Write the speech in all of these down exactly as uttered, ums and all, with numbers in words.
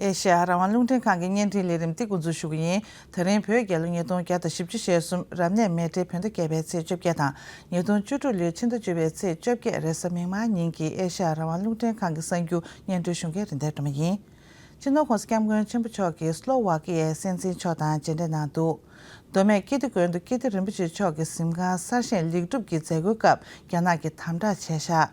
ཨེ་ཤེ་ཡ་རང་དབང་རླུང་འཕྲིན་ཁང་གི་བརྙན་འཕྲིན་ལས་རིམ་འདི་འགོ་འཛུགས་ཞུ་གི་ཡིན། དེ་རིང་བོད་རྒྱལ་ལོ་ཉིས་སྟོང་བརྒྱ་དང་བཞི་བཅུ་ཞེ་གསུམ་རབ་གནས་མེ་སྤྲེལ་བོད་ཟླ་བརྒྱད་པའི་ཚེས་བཅོ་བརྒྱད་དང་། ཉིས་སྟོང་བཅུ་དྲུག་ལོའི་ཕྱི་ཟླ་བཅུ་པའི་ཚེས་བཅོ་བརྒྱད་རེས་གཟའ་མིག་དམར་ཉིན་གྱི་ཨེ་ཤེ་ཡ་རང་དབང་རླུང་འཕྲིན་ཁང་གི་གསར་འགྱུར་སྙན་སྒྲོན་ཞུ་མཁན་རིན་ལྡན་སྒྲོལ་མ་ཡིན། སྤྱི་ནོར་༸གོང་ས་༸སྐྱབས་མགོན་ཆེན་པོ་མཆོག་གིས་སློ་ཝཱ་ཀི་ཡའི་སྲིད་འཛིན་མཆོག་དང་མཇལ་འཕྲད་གནང་འདུག་མདོ་སྨད་ཀིརྟི་དགོན་དུ་ཀིརྟི་རིན་པོ་ཆེ་མཆོག་གི་གཟིམ་ཁང་གསར་བཞེངས་ལེགས་གྲུབ་ཀྱི་མཛད་སྒོའི་སྐབས་རྒྱ་ནག་གིས་དམ་དྲག་བྱས་བཞག་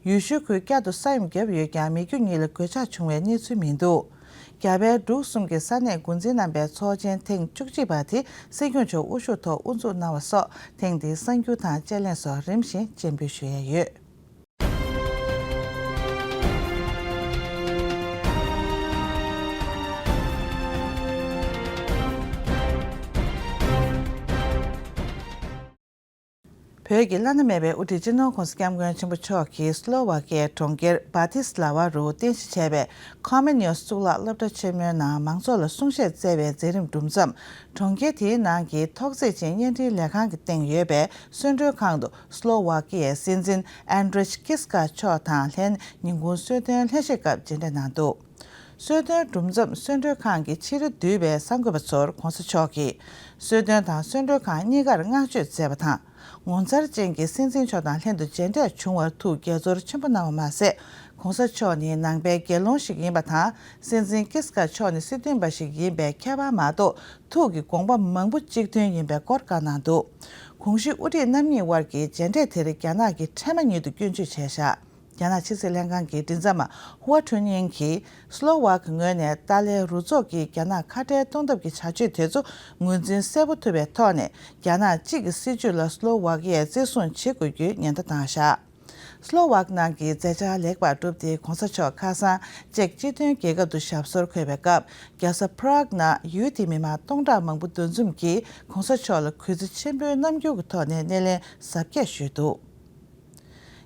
ཡུལ་ཤུལ་ཁུལ་བསྐྱར་དུ་ས་ཡོམ་བརྒྱབ་ཡོད་ཀྱང་མི་རྒྱུ་གཉིས་ལ་གོད་ཆག་བྱུང་བའི་གནས་ཚུལ་མི་འདུག་རྒྱ་བལ་འབྲུག་གསུམ་གྱི་ས་གནས་འགོ་འཛིན་རྣམ་པའི་ཚོགས་ཆེན་ཐེངས་བཅུ་གཅིག་པ་དེ་སྲིད་སྐྱོང་མཆོག་དབུ་བཞུགས་ཐོག་དབུ་འཛུགས་གནང་བ་སོགས་ཐེངས་འདིའི་གསར་འགྱུར་དང་དཔྱད་གླེང་སོགས་རིམ་བཞིན་སྤྱན་འབུལ་ཞུ་ཡས་ཡོད། བོད་ཀྱི་བླ་ན་མེད་པའི་དབུ་ཁྲིད་སྤྱི་ནོར་༸གོང་ས་༸སྐྱབས་མགོན་ཆེན་པོ་མཆོག་གིས་སློ་ཝཱ་ཀི་ཡའི་གྲོང་ཁྱེར་བྷ་ཏི་སི་ལ་ཝ་རུ་རྟེན་གཞི་བྱས་པའི་ཁོ་མེ་ནིའུ་སི་གཙུག་ལག་སློབ་གྲྭ་ཆེན་མོའི་ནང་མང་ཚོགས་ལ་གསུང་བཤད་སྩལ་བའི་མཛད་རིམ་གྲུབ་མཚམས། གྲོང་ཁྱེར་དེའི་ནང་གི་ཐོག་བརྩེགས་ཅན་བརྙན་འཕྲིན་ལས་ཁང་གི་སྟེང་ཡོད་པའི་གསོལ་མགྲོན་ཁང་དུ་སློ་ཝཱ་ཀི་ཡའི་སྲིད་འཛིན་ཨན་ཌྲེ་ཀིས་ཀ་མཆོག་དང་ལྷན་ཉིན་གུང་གསོལ་སྟོན་ལྷན་བཞེས་སྐབས་མཇལ་འཕྲད་གནང་འདུག་གསོལ་སྟོན་གྲུབ་མཚམས་གསོལ་མགྲོན་ཁང་གི་ཕྱི་རུ་འདུས་པའི་གསར་འགོད་པ་ཚོར་༸གོང་ས་མཆོག་གིས། གསོལ་སྟོན་དང་གསོལ་མགྲོན་ཁང་གཉིས་ཀར་བསྔགས་བརྗོད་མཛད་པ་དང་། ངོ་མཚར་ཅན་གྱི་སྲིད་འཛིན་མཆོག་དང་ལྷན་དུ་མཇལ་འཕྲད་བྱུང་བར་ཐུགས་དགྱེས་ཚོར་ཆེན་པོ་གནང་བ་མ་ཟད། ༸གོང་ས་མཆོག་ནི་ནང་པའི་དགེ་སློང་ཞིག་ཡིན་པ་དང་། སྲིད་འཛིན་ཀིས་ཀ་མཆོག་ནི་སྲིད་དོན་པ་ཞིག་ཡིན་པའི་ཁྱད་པར་མ་གཏོགས། ཐུགས་ཀྱི་དགོངས་པ་མང་པོ་གཅིག་མཐུན་ཡིན་པའི་སྐོར་བཀའ་གནང་འདུག་གོང་ཞུས་དབུ་ཁྲིད་རྣམ་གཉིས་དབར་གྱི་མཇལ་འཕྲད་དེར་རྒྱ་ནག་གིས་འཕྲལ་མ་ཉིད་དུ་སྐྱོན་བརྗོད་བྱས་བཞག་རྒྱ་ནག་ཕྱི་སྲིད་ལྷན་ཁང་གི་མགྲིན་ཚབ་པ་ཧུའ་ཁྲུན་ཡིང་གིས། སློ་ཝཱ་ཀི་ངོས་ནས་ཏཱ་ལའི་རུ་ཚོགས་ཀྱིས་རྒྱ་ནག་ཁ་བྲལ་གཏོང་ཐབས་ཀྱི་བྱ་སྤྱོད་དེ་ཚོ་ངོས་འཛིན་གསལ་པོ་ཐུབ་པའི་ཐོག་ནས། རྒྱ་ནག་གཅིག་གི་སྲིད་བྱུས་ལ་སློ་ཝཱ་ཀི་ཡས་བརྩི་སྲུང་བྱེད་དགོས་རྒྱུའི་ཉེན་བརྡ་བཏང་བཞག་སློ་ཝཱ་ཀི་ནང་གི་མཛད་འཆར་ལེགས་པར་གྲུབ་སྟེ། ༸གོང་ས་མཆོག་ཁ་སང་ཅེཀ་སྤྱི་མཐུན་རྒྱལ་ཁབ་ཏུ་ཞབས་སོར་འཁོད་པའི་སྐབས། རྒྱལ་ས་པ་རག་ནང་ཡུལ་དེའི་མི་མང་སྟོང་ཕྲག་མང་པོ་འདུ་འཛོམས་ཀྱིས་༸གོང་ས་མཆོག་ལ་གུས་བརྩི་ཆེན་པོའི་རྣམ་འགྱུར་གྱི་ཐོག་ནས་སྣེ་ལེན་གཟབ་རྒྱས་ཞུས་འདུག་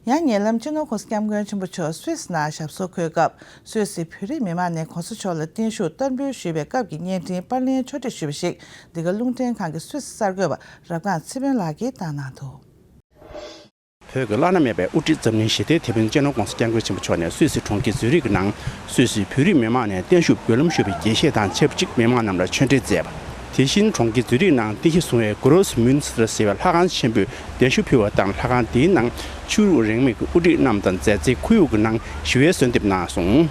ཡང་ཉེ་ལམ་སྤྱི་ནོར་༸གོང་ས་༸སྐྱབས་མགོན་ཆེན་པོ་མཆོག་སུད་སི་ནང་ཞབས་སོར་འཁོད་སྐབས། སུད་སི་བོད་རིགས་མི་མང་ནས་༸གོང་ས་མཆོག་ལ་བརྟན་བཞུགས་བསྟར་འབུལ་ཞུས་པའི་སྐབས་ཀྱི་བརྙན་འཕྲིན་པར་ལེན་ཕྱོགས་སྒྲིག་ཞུས་པ་ཞིག་འདི་ག་རླུང་འཕྲིན་ཁང་གི་སུད་སི་གསར་འགོད་པ་རབ་སྒང་ཚེ་དཔོན་ལགས་ཀྱིས་བཏང་གནང་འདུག་བོད་ཀྱི་བླ་ན་མེད་པའི་དབུ་ཁྲིད་འཛམ་གླིང་ཞི་བདེའི་དེད་དཔོན་སྤྱི་ནོར་༸གོང་ས་༸སྐྱབས་མགོན་ཆེན་པོ་མཆོག་ནས་སུད་སི་གྲོང་ཁྱེར་ཛུ་རིག་གི་ནང་སུད་སི་བོད་རིགས་མི་མང་ནས་བརྟན་བཞུགས་འབུལ་ལམ་ཞུས་པའི་དགྱེས་བཞེས་དང་ཆབས་ཅིག་མི་མང་རྣམས་ལ་ཆོས་འབྲེལ་མཛད་པ། དེ་བཞིན་གྲོང་ཁྱེར་ཛུ་རིག་ནང་རྟེན་གཞི་བཟུང་བའི་Grossmünster་ཟེར་བའི་ལྷ་ཁང་ཆེན་པོས་གདན་ཞུ་ཕུལ་བ་དང་། ལྷ་ཁང་དེའི་ནང་ཆོས་ལུགས་རིས་མེད་ཀྱི་དབུ་ཁྲིད་རྣམས་དང་མཛའ་བརྩེའི་ཁོར་ཡུག་གི་ནང་ཞི་བའི་གསོལ་འདེབས་གནང་སོང་།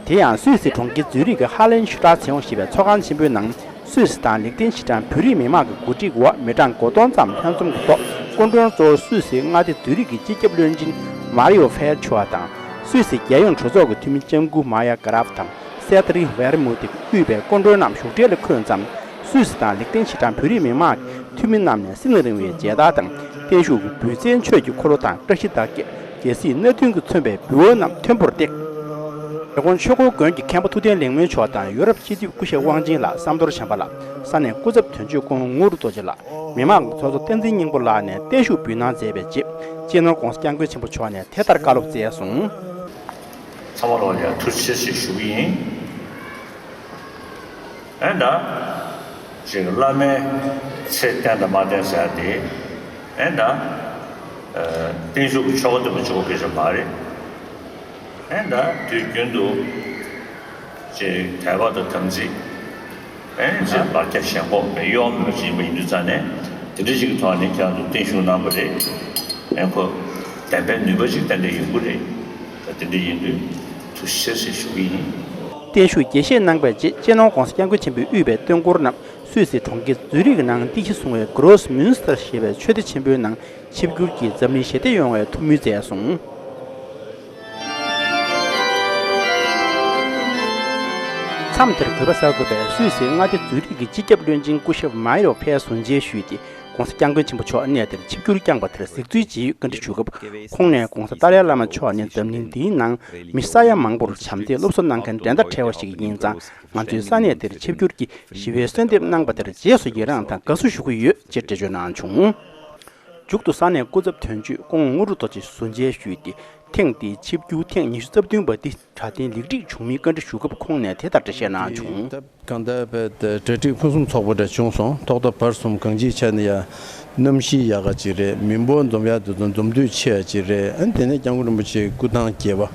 དེ་ཡང་སུད་སི་གྲོང་ཁྱེར་ཛུ་རིག་གི་ཧ་ལན་ཤུ་ཏྲ་ཚེ་ཡོང་ཞེས་པའི་ཚོགས་ཁང་ཆེན་པོའི་ནང་སུད་སི་དང་ལིག་ཏེན་ཤི་ཏན་བོད་རིགས་མི་མང་གི་གོ་སྒྲིག་འོག་མི་གྲངས་དགུ་སྟོང་ཙམ་ལྷན་འཛོམས་ཀྱི་ཐོག་སྐུ་མགྲོན་གཙོ་བོ་སུད་སིའི་མངའ་སྡེ་ཛུ་རིག་གི་སྤྱི་ཁྱབ་བློན་ཆེན་མཱ་རི་ཨོ་ཧྥེལ་མཆོག་དང་། སུད་སི་རྒྱལ་ཡོངས་གྲོས་ཚོགས་ཀྱི་འཐུས་མི་ལྕམ་སྐུ་མཱ་ཡ་གྷ་རབ་དང་། སེ་ཏ་རི་ཝེར་མུ་ཏིག་དབུས་པའི་སྐུ་མགྲོན་རྣམས་བཞུགས་གྲལ་ལ་འཁོད་མཚམས། སུད་སི་དང་ལིག་ཏེན་ཤི་ཏན་བོད་རིགས་མི་མང་གི་འཐུས་མི་རྣམས་ནས་སྲིད་ན་རིང་བའི་མཇལ་དར་དང་བརྟན་བཞུགས་ཀྱི་འབུལ་ཚན་ཆོས་ཀྱི་འཁོར་ལོ་དང་བཀྲ་ཤིས་རྟགས་བརྒྱད། རྒྱལ་སྲིད་སྣ་བདུན་གྱིས་མཚོན་པའི་འབུལ་བ་རྣམས་མཐོན་པོར་བཏེགས། རི་ཀོན་ཆོས་འཁོར་དགོན་གྱི་མཁན་པོ་ཐུབ་བསྟན་ལེགས་སྨོན་མཆོག་དང་ཡོ་རོབ་སྤྱི་འཐུས་སྐུ་ཞབས་དབང་ཆེན་ལགས། བསམ་རྡོར་བྱམས་པ་ལགས། ས་གནས་སྐུ་ཚབ་དོན་གཅོད་སྐུ་ངོ་ངུ་རུ་རྡོ་རྗེ་ལགས། མི་མང་གི་ཚོགས་གཙོ་བསྟན་འཛིན་སྙིང་པོ་ལགས་ནས་བརྟན་བཞུགས་འབུལ་གནང་མཛད་པའི་རྗེས། སྤྱི་ནོར་༸གོང་ས་༸སྐྱབས་མགོན་ཆེན་པོ་མཆོག་ནས་དེ་ལྟར་བཀའ་སློབ་སྩལ་སོང་། ཚང་མ་ལ་ཡང་ཐུགས་རྗེ་ཆེ་ཞུ་གི་ཡིན། ཨེ་ད། ཅིག་བླ་མའི་ཚེ་བརྟན་དང་མ་བརྟན་ཟེར་ཡ་དེ། ཨེ་ད། ཨ། བརྟན་བཞུགས་ཀྱི་ཆོ་ག་འདོན་པ་གཅིག་པོ་སྐད་ཆ་མ་རེད། ཨེ་ད་དུས་རྒྱུན་དུ་ཅིག་དད་པ་དང་དམ་ཚིག་ཨེ་ཅིག་ལ་རྒྱ་ཞེན་ཁོག་མེད་གཡོ་མེད་པ་ཅིག་ཡིན་པ་ཡིན་དུས་ཙང་ནས་དེ་འདྲ་ཞིག་གི་ཐོག་ནས་ཁྱེད་རང་ཚོ་བརྟན་བཞུགས་གནང་བ་རེད། ཨེ་ཁོ་བདེན་པའི་ནུས་པ་ཅིག་ཏན་ཏན་ཡོང་གི་རེད། ད་དེ་འདྲ་ཡིན་དུས་ཐུགས་རྗེ་ཆེ་ཞུ་གི་ཡིན། བརྟན་བཞུགས་དགྱེས་བཞེས་གནང་པའི་རྗེས། སྤྱི་ནོར་༸གོང་ས་༸སྐྱབས་མགོན་ཆེན་པོས་དབུས་པའི་སྟོན་འཁོར་རྣམས་སུད་སི་གྲོང་ཁྱེར་ཛུ་རིག་གི་ནང་རྟེན་གཞི་བཟུང་བའི་Grossmünster་ཞེས་པའི་ཆོས་སྡེ་ཆེན་པོའི་ནང་ཆིབས་བསྒྱུར་གྱིས་འཛམ་གླིང་ཞི་བདེ་ཡོང་བའི་ཐུགས་སྨོན་མཛད་སོང་། མཚམས་དེར་གུས་པ་གསར་འགོད་པས་སུད་སིའི་མངའ་སྡེ་ཛུ་རིག་གི་སྤྱི་ཁྱབ་བློན་ཆེན་སྐུ་ཞབས་མཱ་ཡེ་རོ་ཕེ་ཟུར་མཇལ་ཞུས་ཏེ། ༸གོང་ས་༸སྐྱབས་མགོན་ཆེན་པོ་མཆོག་གནས་དེར་ཆིབས་བསྒྱུར་བསྐྱངས་པ་དེར་གཟིགས་ཚུལ་ཇི་ཡོད་བཀའ་འདྲི་ཞུ་སྐབས། ཁོང་ནས་༸གོང་ས་ཏཱ་ལའི་བླ་མ་མཆོག་ནི་འཛམ་གླིང་འདིའི་ནང་མི་ས་ཡ་མང་པོར་བྱམས་བརྩེའི་སློབ་གསོ་གནང་མཁན་འགྲན་ཟླ་བྲལ་བ་ཞིག་ཡིན་ཙང་། ང་ཚོའི་ས་གནས་དེར་ཆིབས་བསྒྱུར་གྱིས་ཞི་བའི་གསོལ་འདེབས་གནང་པ་དེར་རྗེས་སུ་ཡི་རངས་དང་དགའ་བསུ་ཞུ་གི་ཡོད་ཅེས་འགྲེལ་བརྗོད་གནང་བྱུང་། མཇུག་ཏུ་ས་གནས་སྐུ་ཚབ་དོན་གཅོད་སྐུ་ངོ་དངོས་གྲུབ་རྡོ་རྗེ་ཟུར་མཇལ་ཞུས་ཏེ། ཐེངས་འདིའི་ཆིབས་བསྒྱུར་ཐེངས་ཉི་ཤུ་རྩ་བདུན་པ་འདི་སྲ་བརྟན་ལེགས་སྒྲིག་བྱུང་མིན་བཀའ་འདྲི་ཞུ་སྐབས་ཁོང་ནས་དེ་ལྟར་འགྲེལ་བཤད་གནང་བྱུང་། གང་ལྟར་བས་གྲ་སྒྲིག་ཕུན་སུམ་ཚོགས་པ་འདྲ་བྱུང་སོང་། ཐོག་མཐའ་བར་གསུམ་གང་ཅིའི་ཆ་ནས་ཡང་གནམ་གཤིས་ཡག་ག་ཅིག་རེད། མི་འབོར་འཛོམས་ཡག་དེ་ཚོ་འཛོམས་འདོད་ཆེ་བ་ཅིག་རེད། ཨ་ནི་དེ་ནས་སྐྱབས་མགོན་རིན་པོ་ཆེའི་སྐུ་ཐང་རྒྱས་པ།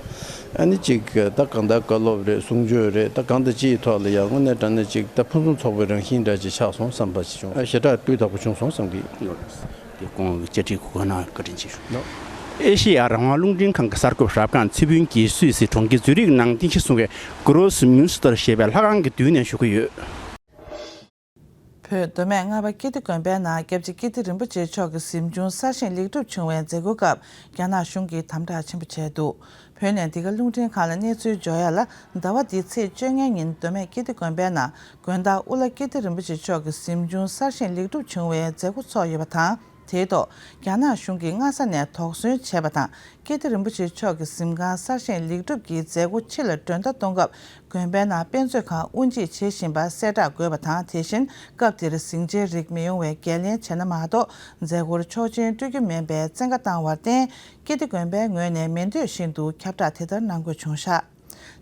ཨ་ནི་ཅིག་ད་གང་ལྟར་བཀའ་སློབ་རེད། གསུང་ཆོས་རེད། ད་གང་དང་ཅིའི་ཐོག་ལ་ཡང་དངོས་གནས་དྲང་གནས་ཅིག་ད་ཕུན་སུམ་ཚོགས་པའི་རང་བཞིན་འདྲ་ཅིག་ཆགས་སོང་བསམ་པ་ཞིག་བྱུང་། ཨ་ཞེ་དྲག་སྤུས་དག་པོ་བྱུང་སོང་བསམ་གི་ཡོད། དེ་ཁོང་གི་བཅར་འདྲི་གོ་སྐབས་གནང་བར་བཀའ་དྲིན་ཆེ་ཞུ། ཨེ་ཤེ་ཡ་རང་དབང་རླུང་འཕྲིན་ཁང་གི་གསར་འགོད་པ་རབ་སྒང་ཚེ་ཕུན་གྱིས་སུད་སི་གྲོང་ཁྱེར་ཛུ་རིག་ནང་རྟེན་གཞི་བཟུང་བའི་Grossmünster་ཞེས་པའི་ལྷ་ཁང་གི་མདུན་ནས་ཞུ་གི་ཡོད། བོད་མདོ་སྨད་རྔ་པ་ཀིརྟི་དགོན་པའི་ནང་སྐྱབས་རྗེ་ཀིརྟི་རིན་པོ་ཆེ་མཆོག་གི་གཟིམ་ཆུང་གསར་བཞེངས་ལེགས་གྲུབ་བྱུང་བའི་མཛད་སྒོའི་སྐབས་རྒྱ་ནག་གཞུང་གིས་དམ་དྲག་ཆེན་པོ་བྱས་འདུག། བོད་ནས་འདི་ག་རླུང་འཕྲིན་ཁང་ལ་གནས་ཚུལ་འབྱོར་ཡ་ལ། ཟླ་བ་འདིའི་ཚེས་བཅོ་ལྔའི་ཉིན་མདོ་སྨད་ཀིརྟི་དགོན་པའི་ནང་དགོན་བདག་ཨུ་ལ་ཀིརྟི་རིན་པོ་ཆེ་མཆོག་གི་གཟིམ་ཆུང་གསར་བཞེངས་ལེགས་གྲུབ་བྱུང་བའི་མཛད་སྒོ་ཚོགས་ཡོད་པ་དང་། དེའི་ཐོག་རྒྱ་ནག་གཞུང་གིས་སྔ་ས་ནས་དོགས་ཟོན་བྱས་པ་དང་། ཀིརྟི་རིན་པོ་ཆེ་མཆོག་གི་གཟིམ་ཁང་གསར་བཞེངས་ལེགས་གྲུབ་ཀྱི་མཛད་སྒོ་ཕྱི་ལ་མགྲོན་བརྡ་གཏོང་སྐབས། དགོན་པའི་ནང་དཔེ་མཛོད་ཁང་དབུ་འབྱེད་བྱེད་བཞིན་པ་གསལ་བསྒྲགས་དགོས་པ་དང་། དེ་བཞིན་སྐབས་དེར་ཟིང་ཆའི་རིགས་མི་ཡོང་བའི་འགན་ལེན་བྱས་ན་མ་གཏོགས། མཛད་སྒོར་ཆོག་མཆན་སྤྲོད་རྒྱུ་མིན་པའི་བཙན་བཀའ་བཏང་བར་བརྟེན། ཀིརྟི་དགོན་པའི་ངོས་ནས་མི་འདོད་བཞིན་དུ་ཁྱབ་བསྒྲགས་དེ་ལྟར་གནང་དགོས་བྱུང་ཤག།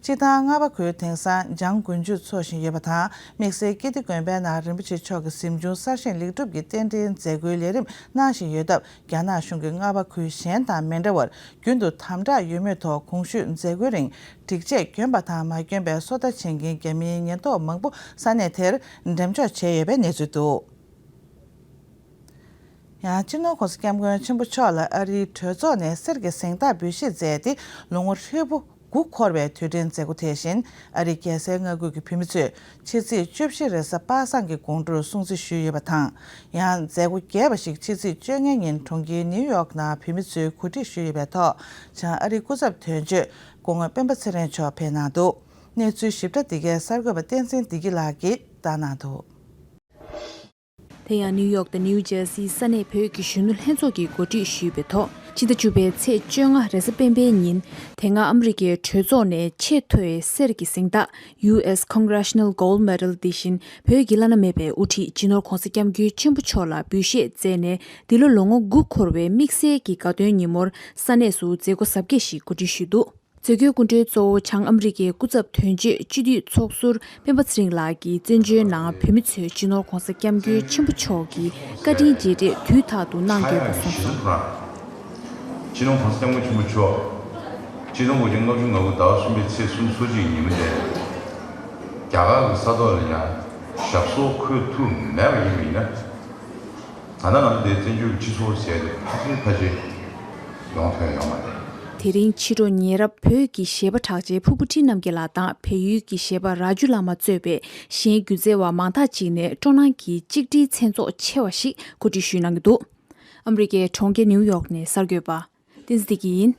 སྤྱིར་བཏང་རྔ་པ་ཁུལ་དེང་སང་འཇང་དགུན་ཆོས་འཚོགས་བཞིན་ཡོད་པ་དང་། དམིགས་བསལ་ཀིརྟི་དགོན་པའི་ནང་རིན་པོ་ཆེ་མཆོག་གི་གཟིམ་ཆུང་གསར་བཞེངས་ལེགས་གྲུབ་ཀྱི་རྟེན་འབྲེལ་མཛད་སྒོའི་ལས་རིམ་གནང་བཞིན་ཡོད་སྟབས། རྒྱ་ནག་གཞུང་གིས་རྔ་པ་ཁུལ་གཞན་དང་མི་འདྲ་བར་རྒྱུན་དུ་དམ་དྲག་ཡོད་མུས་ཐོག་གོང་ཞུས་མཛད་སྒོའི་རིང་སྒྲིག་ཆས་གྱོན་པ་དང་མ་གྱོན་པའི་སོ་ལྟ་བྱེད་མཁན་རྒྱ་མིའི་ཉེན་རྟོག་མང་པོ་ས་གནས་དེར་འགྲེམས་འཇོག་བྱས་ཡོད་པའི་གནས་ཚུལ་འདུག། ཡང་སྤྱི་ནོར་༸གོང་ས་༸སྐྱབས་མགོན་ཆེན་པོ་མཆོག་ལ་ཨ་རིའི་གྲོས་ཚོགས་ནས་གསེར་གྱི་གཟེངས་རྟགས་འབུལ་བཞེས་མཛད་དེ་ལོ་ངོ་ཧྲིལ་པོ་དགུ་འཁོར་བའི་དུས་དྲན་མཛད་སྒོ། དེ་བཞིན་ཨ་རིའི་རྒྱལ་སའི་མངའ་ཁུལ་གྱི་བོད་མི་ཚོས་ཕྱི་ཚེས་བཅུ་བཞི་རེས་གཟའ་པ་སངས་ཀྱི་དགོང་དྲོར་སྲུང་བརྩི་ཞུས་ཡོད་པ་དང་། ཡང་མཛད་སྒོ་རྒྱས་པ་ཞིག་ཕྱི་ཚེས་བཅོ་ལྔའི་ཉིན་གྲོང་ཁྱེར་ནིའུ་ཡོག་ནང་བོད་མི་ཚོས་གོ་སྒྲིག་ཞུས་ཡོད་པའི་ཐོག་བྱང་ཨ་རིའི་སྐུ་ཚབ་དོན་གཅོད་སྐུ་ངོ་སྤེན་པ་ཚེ་རིང་མཆོག་ཕེབས་གནང་འདུག། གནས་ཚུལ་ཞིབ་ཕྲ་འདི་གའི་གསར་འགོད་པ་བསྟན་འཛིན་བདེ་སྐྱིད་ལགས་ཀྱིས་བཏང་གནང་འདུག། དེ་ཡང་ནིའུ་ཡོག་དང་ནིའུ་ཇར་སིའི་ས་གནས་བོད་ཀྱི་གཞོན་ནུ་ལྷན་ཚོགས་ཀྱིས་གོ་སྒྲིག་ཞུས་པའི་ཐོག་ཕྱི་ཟླ་བཅུ་པའི་ཚེས་བཅོ་ལྔ་རེས་གཟའ་སྤེན་པའི་ཉིན། དེ་སྔ་ཨ་མི་རི་ཀའི་གྲོས་ཚོགས་ནས་ཆེས་མཐོའི་གསེར་གྱི་གཟེངས་རྟགས་ཡུ་ཨེས་Congressional Gold Medal་དེ་བཞིན་བོད་ཀྱི་བླ་ན་མེད་པའི་དབུ་ཁྲིད་སྤྱི་ནོར་༸གོང་ས་༸སྐྱབས་མགོན་ཆེན་པོ་མཆོག་ལ་འབུལ་བཞེས་མཛད་ནས། འདི་ལོ་ལོ་ངོ་དགུ་འཁོར་བའི་དམིགས་བསལ་གྱི་དགའ་སྟོན་ཉིན་མོར་ས་གནས་སུ་མཛད་སྒོ་གཟབ་རྒྱས་ཤིག་གོ་སྒྲིག་ཞུས་འདུག། མཛད་སྒོའི་སྐུ་མགྲོན་གཙོ་བོ་བྱང་ཨ་མི་རི་ཀའི་སྐུ་ཚབ་དོན་གཅོད་སྤྱི་འཐུས་ཚོགས་ཟུར་སྤེན་པ་ཚེ་རིང་ལགས་ཀྱིས་བཙན་བྱོལ་ནང་བོད་མི་ཚོས་སྤྱི་ནོར་༸གོང་ས་༸སྐྱབས་མགོན་ཆེན་པོ་མཆོག་གི་བཀའ་དྲིན་རྗེས་དྲན་དུས་རྟག་ཏུ་གནང་དགོས་པ་གསུངས་སོང་། སྤྱི་ནོར་༸གོང་ས་༸སྐྱབས་མགོན་ཆེན་པོ་མཆོག་ཆིག་སྟོང་དགུ་བརྒྱ་ལྔ་བཅུ་ང་དགུ་ཟླ་བ་གསུམ་པའི་ཚེས་སུམ་ཅུ་སོ་གཅིག་ཉིན་མོ་དེ། རྒྱ་གར་གྱི་ས་ཐོག་ལ་ཡང་ཞབས་སོར་འཁོད་ཐུབ་མེད་པ་ཡིན་པ་ཡིན་ན། ད་ལྟ་ང་ཚོ་འདིར་བཙན་བྱོལ་གྱི་སྤྱི་ཚོགས་ཟེར་དེ་ཕལ་ཆེར་ཕལ་ཆེར་ཡོང་ཐོན་ཡོད་མ་རེད། དེ་རིང་ཕྱི་དྲོ་ཉེ་རབས་བོད་ཀྱི་གཞས་པ་གྲགས་ཅན་ཕུར་བུ་ཁྲིད་རྣམ་རྒྱལ་ལགས་དང་བལ་ཡུལ་གྱི་གཞས་པ་ར་ཇུ་བླ་མ་གཙོས་པའི་གཞན་སྒྱུ་རྩལ་བ་མང་དག་ཅིག་ནས་སྤྲོ་སྣང་གི་གཅིག་སྒྲིལ་མཚན་ཚོགས་ཆེ་བ་ཞིག་གོ་སྒྲིག་ཞུས་གནང་གི་འདུག། ཨ་མི་རི་ཀའི་གྲོང་ཁྱེར་ནིའུ་ཡོག་ནས་གསར་འགོད་པ་བསྟན་འཛིན་བདེ་སྐྱིད་ཡིན།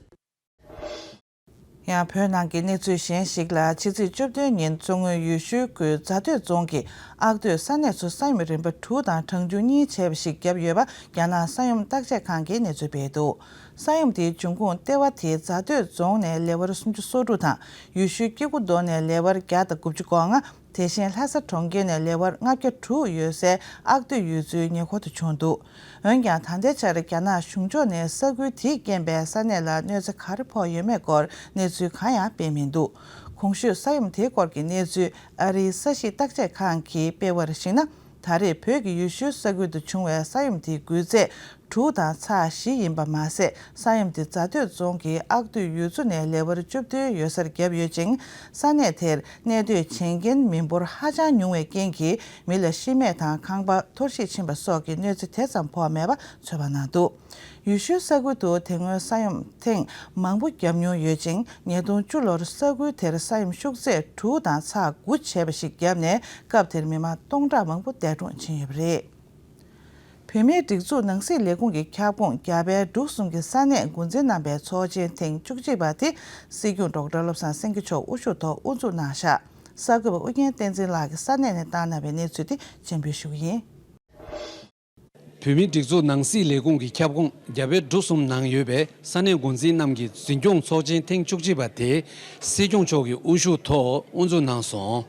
ཡང་བོད་ནང་གི་གནས་ཚུལ་གཞན་ཞིག་ལ། ཕྱི་ཚེས་བཅུ་བདུན་ཉིན་མཚོ་སྔོན་ཡུལ་ཤུལ་ཁུལ་རྫ་སྟོད་རྫོང་གི་ཨག་སྟོད་ས་གནས་སུ་ས་ཡོམ་རིམ་པ་དྲུག་དང་གྲངས་ཆུང་གཉིས་བྱས་པ་ཞིག་བརྒྱབ་ཡོད་པ་རྒྱ་ནག་ས་ཡོམ་བརྟག་དཔྱད་ཁང་གིས་གནས་ཚུལ་སྤེལ་འདུག། ས་ཡོམ་དེའི་འབྱུང་ཁུངས་ལྟེ་བ་དེ་རྫ་སྟོད་རྫོང་ནས་ལེ་དབར་སུམ་ཅུ་སོ་དྲུག་དང་ཡུལ་ཤུལ་སྐྱེ་རྒུ་མདོ་ནས་ལེ་དབར་བརྒྱ་དང་དགུ་བཅུ་གོ་ལྔ། དེ་བཞིན་ལྷ་ས་གྲོང་ཁྱེར་ནས་ལེ་དབར་ལྔ་བརྒྱ་དྲུག་ཡོད་སའི་ཨག་སྟོད་ཡུལ་ཚོའི་ཉེ་འཁོར་དུ་བྱུང་འདུག། འོན་ཀྱང་ད་ལྟའི་ཆར་རྒྱ་ནག་གཞུང་ཕྱོགས་ནས་ས་ཁུལ་དེས་རྐྱེན་པས་ས་གནས་ལ་གནོད་འཚེ་ག་རེ་ཕོག་ཡོད་མེད་སྐོར་གནས་ཚུལ་གང་ཡང་སྤེལ་མི་འདུག། གོང་ཞུས་ས་ཡོམ་དེའི་སྐོར་གྱི་གནས་ཚུལ་ཨ་རིའི་ས་གཞི་བརྟག་དཔྱད་ཁང་གིས་སྤེལ་བར་གཞིགས་ན། ད་རེས་བོད་ཀྱི་ཡུལ་ཤུལ་ས་ཁུལ་དུ་བྱུང་བའི་ས་ཡོམ་དེའི་འགུལ་ཚད་དྲུག་དང་ཚེག་བཞི་ཡིན་པ་མ་ཟད། ས་ཡོམ་དེ་རྫ་སྟོད་རྫོང་གི་ཨག་སྟོད་ཡུལ་ཚོ་ནས་ལེ་དབར་བཅུ་བདུན་ཡོད་སར་བརྒྱབ་ཡོད་ཅིང་། ས་གནས་དེར་གནས་སྡོད་བྱེད་མཁན་མི་འབོར་ཧ་ཅང་ཉུང་བའི་རྐྱེན་གྱིས་མི་ལ་ཤི་རྨས་དང་ཁང་པ་འཐོར་བཤིག་ཕྱིན་པ་སོགས་ཀྱི་གནོད་འཚེ་དེ་ཙམ་ཕོག་མེད་པ་ཚོད་དཔག་གནང་འདུག། ཡུལ་ཤུལ་ས་ཁུལ་དུ་དེ་སྔོན་ས་ཡོམ་ཐེངས་མང་པོ་བརྒྱབ་མྱོང་ཡོད་ཅིང་། ཉིས་སྟོང་བཅུ་ལོར་ས་ཁུལ་དེར་ས་ཡོམ་ཤུགས་ཚད་དྲུག་དང་ཚེག་དགུ་བྱས་པ་ཞིག་བརྒྱབ་ནས། སྐབས་དེར་མི་མང་སྟོང་ཕྲག་མང་པོ་འདས་གྲོངས་ཕྱིན་ཡོད་པ་རེད། བོད་མིའི་སྒྲིག་འཛུགས་ནང་སྲིད་ལས་ཁུངས་ཀྱི་ཁྱབ་ཁོངས་རྒྱ་བལ་འབྲུག་གསུམ་གྱི་ས་གནས་འགོ་འཛིན་རྣམ་པའི་ཚོགས་ཆེན་ཐེངས་བཅུ་གཅིག་པ་དེ་སྲིད་སྐྱོང་ཌོག་ཊར་བློ་བཟང་སེང་གེ་མཆོག་དབུ་བཞུགས་ཐོག་དབུ་འཛུགས་གནང་བཞག། གསར་འགོད་པ་ཨུ་རྒྱན་བསྟན་འཛིན་ལགས་ཀྱིས་ས་གནས་ནས་བཏང་གནང་བའི་གནས་ཚུལ་དེ་སྤྱན་འབུལ་ཞུ་གི་ཡིན། བོད་མིའི་སྒྲིག་འཛུགས་ནང་སྲིད་ལས་ཁུངས་ཀྱི་ཁྱབ་ཁོངས་རྒྱ་བལ་འབྲུག་གསུམ་ནང་ཡོད་པའི་ས་གནས་འགོ་འཛིན་རྣམས་ཀྱི་འཛིན་སྐྱོང་ཚོགས་ཆེན་ཐེངས་བཅུ་གཅིག་པ་དེ་སྲིད་སྐྱོང་མཆོག་གི་དབུ་བཞུགས་ཐོག་དབུ་འཛུགས་གནང་སོང་།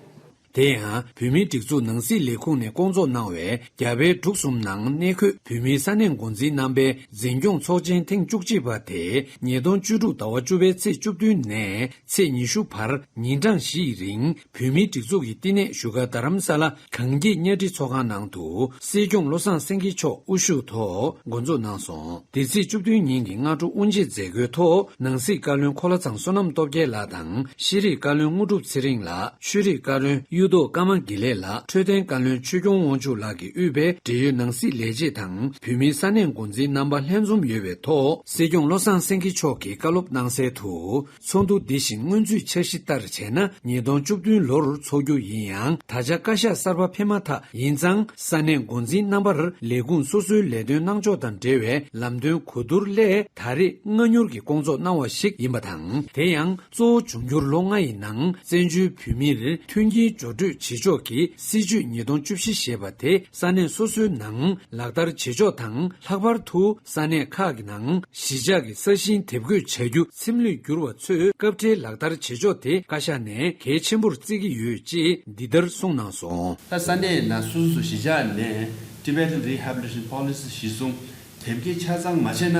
དེ་ཡང་བོད་མིའི་སྒྲིག་འཛུགས་ནང་སྲིད་ལས་ཁུངས་ནས་སྐོང་ཚོགས་གནང་བའི་རྒྱ་བལ་འབྲུག་གསུམ་ནང་གནས་འཁོད་བོད་མིའི་ས་གནས་འགོ་འཛིན་རྣམ་པའི་འཛིན་སྐྱོང་ཚོགས་ཆེན་ཐེངས་བཅུ་གཅིག་པ་དེ་ཉིས་སྟོང་བཅུ་དྲུག་ཟླ་བ་བཅུ་པའི་ཚེས་བཅུ་བདུན་ནས་ཚེས་ཉི་ཤུ་བར་ཉིན་གྲངས་བཞི་ཡི་རིང་བོད་མིའི་སྒྲིག་འཛུགས་ཀྱི་བསྟི་གནས་བཞུགས་སྒར་རྡ་རམ་ས་ལ་གངས་སྐྱིད་གཉའ་ཁྲི་ཚོགས་ཁང་ནང་དུ་སྲིད་སྐྱོང་བློ་བཟང་སེང་གེ་མཆོག་དབུ་བཞུགས་ཐོག་འགོ་འཛུགས་གནང་སོང་། འདི་ཚེས་བཅུ་བདུན་ཉིན་གྱི་སྔ་དྲོ་དབུ་འབྱེད་མཛད་སྒོའི་ཐོག་ནང་སྲིད་བཀའ་བློན་འཁོར་ལོ་ཚང་བསོད་ནམས་སྟོབས་རྒྱལ་ལགས་དང་། ཤེས་རིག་བཀའ་བློན་དངོས་གྲུབ་ཚེ་རིང་ལགས། ཆོས་རིག་བཀའ་བློན་གཡུ་ཐོག་ཀརྨ་དགེ་ལེགས་ལགས། འཕྲོད་བསྟེན་བཀའ་བློན་ཆོས་སྐྱོང་དབང་ཕྱུག་ལགས་ཀྱིས་དབུས་པའི་འབྲེལ་ཡོད་ནང་སྲིད་ལས་བྱེད་དང་བོད་མིའི་ས་གནས་འགོ་འཛིན་རྣམ་པ་ལྷན་འཛོམས་ཡོད་པའི་ཐོག་སྲིད་སྐྱོང་བློ་བཟང་སེང་གེ་མཆོག་གིས་བཀའ་སློབ་གནང་གསལ་དུ། ཚོགས་འདུ་འདི་བཞིན་སྔོན་ཚུད་འཆར་གཞི་ལྟར་བྱས་ན་ཉིས་སྟོང་བཅུ་བདུན་ལོར་འཚོགས་རྒྱུ་ཡིན་ཡང་། ད་ཆ་བཀའ་ཤག་གསར་པ་ཕེབས་མ་ཐག་ཡིན་ཙང་ས་གནས་འགོ་འཛིན་རྣམ་པར་ལས་ཁུངས་སོ་སོའི་ལས་དོན་གནང་ཕྱོགས་དང་འབྲེལ་བའི་ལམ་སྟོན་གོ་བསྡུར་སླད་ད་རེས་སྔ་སྣུར་གྱི་སྐོང་ཚོགས་གནང་བ་ཞིག་ཡིན་པ་དང་། དེ་ཡང་གཙོ་བོ་འབྱུང་འགྱུར་ལོ་ལྔ་ཡི་ནང་བཙན་བྱོལ་བོད་མིར་མཐུན་རྐྱེན་སྦྱོར་སྤྲོད་བྱེད་ཕྱོགས་ཀྱི་སྲིད་བྱུས་ཉིས་སྟོང་བཅུ་བཞི་ཞེས་པ་དེ་ས་གནས་སོ་སོའི་ནང་ལག་བསྟར་བྱེད་ཕྱོགས་དང་། ལྷག་པར་དུ་ས་གནས་ཁག་གི་ནང་གཞིས་ཆགས་ཀྱི་ས་ཞིང་དེབ་འགོད་བྱ་རྒྱུ་ཚེམ་ལུས་གྱུར་བ་ཚོས་སྐབས་འཕྲལ་ལག་བསྟར་བྱེད་ཕྱོགས་དེ་བཀའ་ཤག་ནས་གལ་ཆེན་པོར་བརྩི་གི་ཡོད་ཅེས་འདི་ལྟར་གསུངས་གནང་སོང་། ད་ས་གནས་ནང་སོ་སོ་སོ་གཞིས་ཆགས་ནས་Tibetan Rehabilitation Policy གཞིར་བཟུང་དེབ་སྐྱེལ་ཆ་ཚང་མ་བྱས་ན།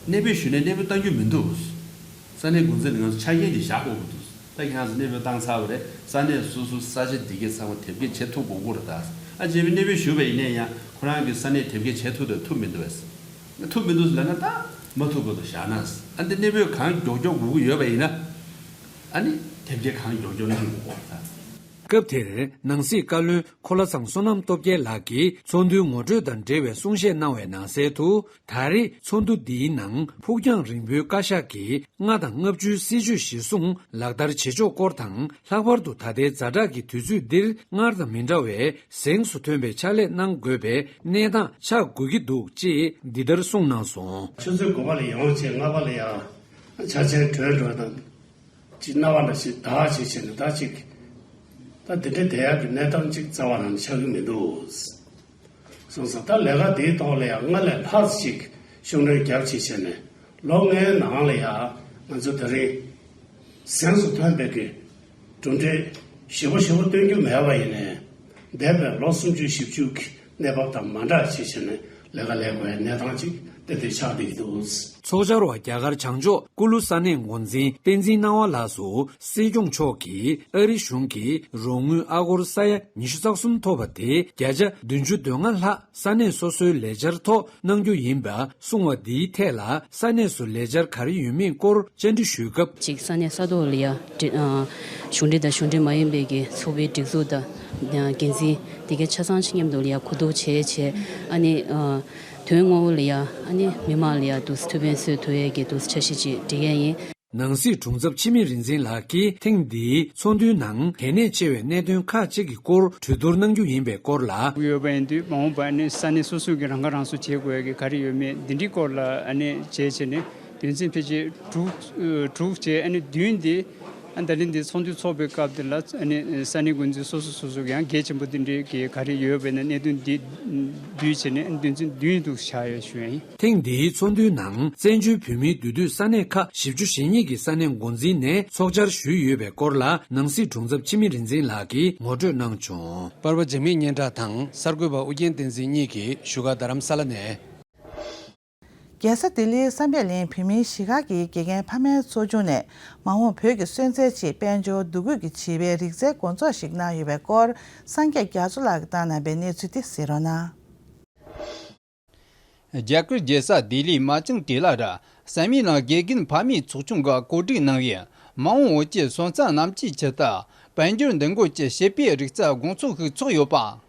གནས་སྤོས་ཞུས་ནས་གནས་སྤོས་གཏང་རྒྱུ་མི་འདུག་ས་གནས་འགོ་འཛིན་ལ་ང་ཚོ་ཆ་རྐྱེན་དེ་བཞག་དགོས་ཀྱི་འདུག་ད་ཁྱེད་རང་ཚོ་གནས་སྤོས་བཏང་ཚར་བ་རེད། ས་གནས་སོ་སོ་ས་ཆ་འདི་གས་ཚང་མ་དེབ་སྐྱེལ་བྱེད་ཐུབ་དགོས་ཀྱི་རེད་ད། ཨ་རྗེས་མའི་གནས་སྤོས་ཞུས་པ་ཡིན་ནའི་ཡང་ཁོ་རང་གི་ས་གནས་དེབ་སྐྱེལ་བྱེད་ཐུབ་དང་ཐུབ་མི་འདུག་བས། ཐུབ་མི་འདུག་ལབ་ན་ད་མ་ཐུབ་པ་དུ་བཞག་ན། ཨ་འདི་གནས་སྤོས་གང་མགྱོགས་མགྱོགས་དགོས་ཀྱི་ཡོད་པ་ཡིན་ན། ཨ་ནི་དེབ་སྐྱེལ་གང་མགྱོགས་མགྱོགས་གནང་དགོས་ཀྱི་རེད་ད། སྐབས་དེར་ནང་སྲིད་བཀའ་བློན་འཁོར་ལོ་ཚང་བསོད་ནམས་སྟོབས་རྒྱལ་ལགས་ཀྱིས་ཚོགས་འདུའི་ངོ་སྤྲོད་དང་འབྲེལ་བའི་གསུང་བཤད་གནང་བའི་ནང་གསལ་དུ། ད་རེས་ཚོགས་འདུ་འདིའི་ནང་ཕུགས་རྒྱང་རིང་པོའི་བཀའ་ཤག་གིས་ལྔ་དང་ལྔ་བཅུའི་སྲིད་བྱུས་གཞིར་བཟུང་ལག་བསྟར་བྱེད་ཕྱོགས་སྐོར་དང་། ལྷག་པར་དུ་ད་ལྟའི་ཛ་དྲག་གི་དུས་ཚོད་འདིར་སྔར་དང་མི་འདྲ་བའི་གཟེངས་སུ་ཐོན་པའི་ཕྱག་ལས་གནང་དགོས་པའི་གནས་སྟངས་ཆགས་དགོས་ཀྱི་འདུག་ཅེས་འདི་ལྟར་གསུངས་གནང་སོང་། ཆུ་ཚོད་དགུ་པ་ལ་ཡོང་བྱས་ལྔ་པ་ལ་ཡང་ཆ་ཆེན་གྲོས་འགྲོ་དང་། ཅིག་རྣ་བ་འདྲ་ཞིག་བདག་ཅིག་བྱས་ནས་ད་ཅིག་ད་འདི་འདྲའི་བསྡད་ཡག་གི་གནས་སྟངས་ཅིག་རྩ་བ་རང་ཆགས་ཀྱི་མི་འདུག་སོང་ཙང་ད་ལས་ཀ་འདིའི་ཐོག་ལ་ཡང་སྔར་ལས་ལྷག་ཅིག་ཤུགས་སྣོན་རྒྱབ་ཅིག་བྱས་ནས་ལོ་ལྔའི་ནང་ལ་ཡང་ང་ཚོ་དེ་རིང་གཟེངས་སུ་ཐོན་པའི་གི་གྲུབ་འབྲས་ཞེ་པོ་ཞེ་པོ་སྟོན་རྒྱུ་མེད་པ་ཡིན་ནའི་འདས་པའི་ལོ་སུམ་ཅུ་བཞི་བཅུ་གི་གནས་བབ་དང་མ་འདྲ་ཅིག་བྱས་ནས་ལས་ཀ་ལས་དགོས་པའི་གནས་སྟངས་ཅིག་ཏན་ཏན་ཆགས་བསྡད་ཀྱི་འདུག་ཚོགས་བཅར་བ་རྒྱ་གར་བྱང་ཕྱོགས་ཀུ་ལུ་ས་གནས་འགོ་འཛིན་བསྟན་འཛིན་སྣང་བ་ལགས་སུ་སྲིད་སྐྱོང་མཆོག་གིས་ཨ་རི་གཞུང་གིས་རོགས་དངུལ་ཨ་སྒོར་ས་ཡ་ཉི་ཤུ་རྩ་གསུམ་ཐོབ་པ་དེ་བརྒྱ་ཆ་བདུན་ཅུ་དོན་ལྔ་ལྷག་ས་གནས་སོ་སོའི་ལས་འཆར་ཐོག་གནང་རྒྱུ་ཡིན་པ་གསུངས་པ་འདིའི་ཐད་ལ་ས་གནས་སུ་ལས་འཆར་ག་རེ་ཡོད་མེད་སྐོར་བཅར་འདྲི་ཞུས་སྐབས། གཅིག་ས་གནས་ས་ཐོག་ལ་ཡ་འབྲེལ་ཨ་གཞུང་འབྲེལ་དང་གཞུང་འབྲེལ་མ་ཡིན་པའི་གི་ཚོགས་པའི་སྒྲིག་འཛུགས་དང་འགན་འཛིན་དེ་གའི་ཆ་ཚང་ཆ་མཉམ་དུ་ལ་ཡ་གོ་བསྡུར་བྱས་བྱས་ཨ་ནི་ཨ། དོན་དངོས་པོ་ལ་ཡ་ཨ་ནི་མི་མང་ལ་ཡ་དུ་ཐུགས་ཕན་གསོས་ཐུབ་ཡས་ཀྱི་དུ་འཆར་གཞི་ཅིག་སྒྲིག་ཡས་ཡིན། ནང་སྲིད་དྲུང་ཚབ་འཆི་མེད་རིག་འཛིན་ལགས་ཀྱིས་ཐེངས་འདིའི་ཚོགས་འདུའི་ནང་གལ་གནད་ཆེ་བའི་གནད་དོན་ཁག་ཅིག་གི་སྐོར་གྲོས་བསྡུར་གནང་རྒྱུ་ཡིན་པའི་སྐོར་ལ། ཡོད་པ་ཡིན་དུས་མ་འོངས་པ་ནི་ས་གནས་སོ་སོ་གི་རང་ཁ་རང་གསོ་བྱེད་དགོས་ཡ་གི་ག་རེ་ཡོད་མེད་འདི་འདྲའི་སྐོར་ལ་ཨ་ནི་བྱས་བྱས་ནས་དོན་ཚན་ཕལ་ཆེར་དྲུག་དྲུག་བྱས་ཨ་ནི་བདུན་དེ། ཨ་ད་ལན་འདི་ཚོགས་འདུ་ཚོགས་པའི་སྐབས་དེ་ལ་ཨ་ནི་ས་གནས་འགོ་འཛིན་སོ་སོ་སོ་སོ་ཡང་གལ་ཆེན་པོ་འདི་འདྲའི་གི་ག་རེ་ཡོད་པས་ན་གནད་དོན་འདི་བསྡུས་བྱས་ནས་ཨ་ནི་དོན་ཚན་བདུན་དུ་བཞག་ཡོད་ཞུ་ཡ་ཡིན། ཐེངས་འདིའི་ཚོགས་འདུའི་ནང་བཙན་བྱོལ་བོད་མིའི་འདུས་སྡོད་ས་གནས་ཁག་བཞི་བཅུ་ཞེ་གཉིས་ཀྱི་ས་གནས་འགོ་འཛིན་ནས་ཚོགས་བཅར་ཞུས་ཡོད་པའི་སྐོར་ལ་ནང་སྲིད་དྲུང་ཚབ་འཆི་མེད་རིག་འཛིན་ལགས་ཀྱིས་ངོ་སྤྲོད་གནང་བྱུང་། པར་པ་འཇིགས་མེད་སྙན་གྲགས་དང་གསར་འགོད་པ་ཨུ་རྒྱན་བསྟན་འཛིན་གཉིས་ཀྱིས་བཞུགས་སྒར་རྡ་རམ་ས་ལ་ནས། རྒྱལ་ས་ལྡི་ལིའི་བསམ་ཡས་གླིང་བོད་མིའི་གཞིས་སྒར་གྱི་དགེ་རྒན་ཕ་མའི་ཚོགས་ཆུང་ནས་མ་འོངས་བོད་ཀྱི་སོན་རྩའི་ཆེད་དཔལ་འབྱོར་འདུ་འགོད་ཀྱི་བྱིས་པའི་རིག་རྩལ་དགོང་ཚོགས་ཤིག་གནང་ཡོད་པའི་སྐོར་སངས་རྒྱས་རྒྱ་མཚོ་ལགས་ཀྱིས་བཏང་གནང་བའི་གནས་ཚུལ་དེ་གཟིགས་རོགས་གནང་། རྒྱ་གར་རྒྱལ་ས་ལྡི་ལིའི་མ་ཅང་ཏི་ལ་ར་བསམ་ཡས་གླིང་དགེ་རྒན་ཕ་མའི་ཚོགས་ཆུང་གིས་གོ་སྒྲིག་གནང་བའི་མ་འོངས་བོད་ཀྱི་སོན་རྩ་རྣམས་ཀྱི་ཆེད་དུ་དཔལ་འབྱོར་འདུ་འགོད་ཀྱི་བྱིས་པའི་རིག་རྩལ་དགོང་ཚོགས་ཤིག་ཚོགས་ཡོད་པ།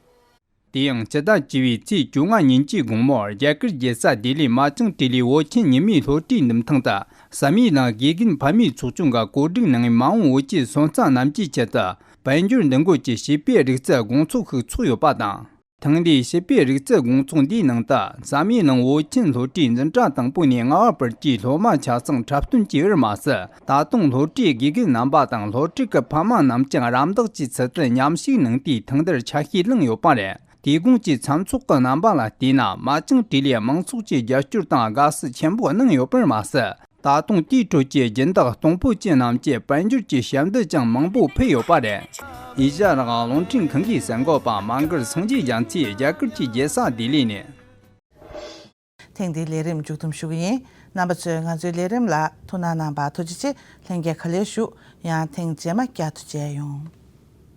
དེ་ཡང་སྤྱི་ཟླ་བཅུ་བའི་ཚེས་བཅོ་ལྔ་ཉིན་གྱི་དགོང་མོར་རྒྱ་གར་རྒྱལ་ས་ལྡི་ལི་མ་ཅང་ཏི་ལི་བོད་ཁྱིམ་ཉི་མའི་སློབ་གྲྭའི་འདུམ་ཐང་དུ་བསམ་ཡས་གླིང་དགེ་རྒན་ཕ་མའི་ཚོགས་ཆུང་གིས་གོ་སྒྲིག་གནང་བའི་མ་འོངས་བོད་ཀྱི་སོན་རྩ་རྣམས་ཀྱི་ཆེད་དུ་དཔལ་འབྱོར་འདུ་འགོད་ཀྱི་བྱིས་པའི་རིག་རྩལ་དགོང་ཚོགས་ཤིག་ཚོགས་ཡོད་པ་དང་། ཐེངས་འདིའི་བྱིས་པའི་རིག་རྩལ་དགོང་ཚོགས་འདིའི་ནང་དུ་བསམ་ཡས་གླིང་བོད་ཁྱིམ་སློབ་གྲྭའི་འཛིན་གྲྭ་དང་པོ་ནས་ལྔ་བ་བར་གྱི་སློབ་མ་ཆ་ཚང་འཁྲབ་སྟོན་བྱས་པར་མ་ཟད། ད་དུང་སློབ་གྲྭའི་དགེ་རྒན་རྣམ་པ་དང་སློབ་ཕྲུག་གི་ཕ་མ་རྣམས་ཀྱང་རམ་འདེགས་ཀྱི་ཚུལ་དུ་མཉམ་ཞུགས་གནང་སྟེ་ཐེངས་འདིར་ཆ་ཤས་བླངས་ཡོད་པ་རེད། དེ་གོང་གི་མཚམས་ཚོགས་ཀྱི་རྣམ་པ་ལ་བལྟས་ན་མ་ཅང་ཏི་ལིའི་མང་ཚོགས་ཀྱིས་རྒྱབ་སྐྱོར་དང་དགའ་བསུ་ཆེན་པོ་གནང་ཡོད་པར་མ་ཟད། ད་དུང་དེའི་ཁྲོད་ཀྱི་སྦྱིན་བདག་གཏོང་ཕོད་ཅན་རྣམས་ཀྱི་དཔལ་འབྱོར་གྱི་ཞབས་འདེགས་ཀྱང་མང་པོ་ཕུལ་ཡོད་པ་རེད། ཨེ་ཤ་ཡ་རང་དབང་རླུང་འཕྲིན་ཁང་གི་གསར་འགོད་པ་མ་གར་སངས་རྒྱས་རྒྱ་མཚོས་རྒྱ་གར་གྱི་རྒྱལ་ས་ལྡི་ལི་ནས། ཐེངས་འདིའི་ལས་རིམ་མཇུག་བསྡོམས་ཞུ་གི་ཡིན། རྣམ་པ་ཚོས་ང་ཚོའི་ལས་རིམ་ལ་ཐུགས་སྣང་གནང་བར་ཐུགས་རྗེ་ཆེ། ལྷན་རྒྱས་ག་ལེར་བཞུགས། ཡང་ཐེངས་རྗེས་མ་བསྐྱར་དུ་མཇལ་ཡོང་།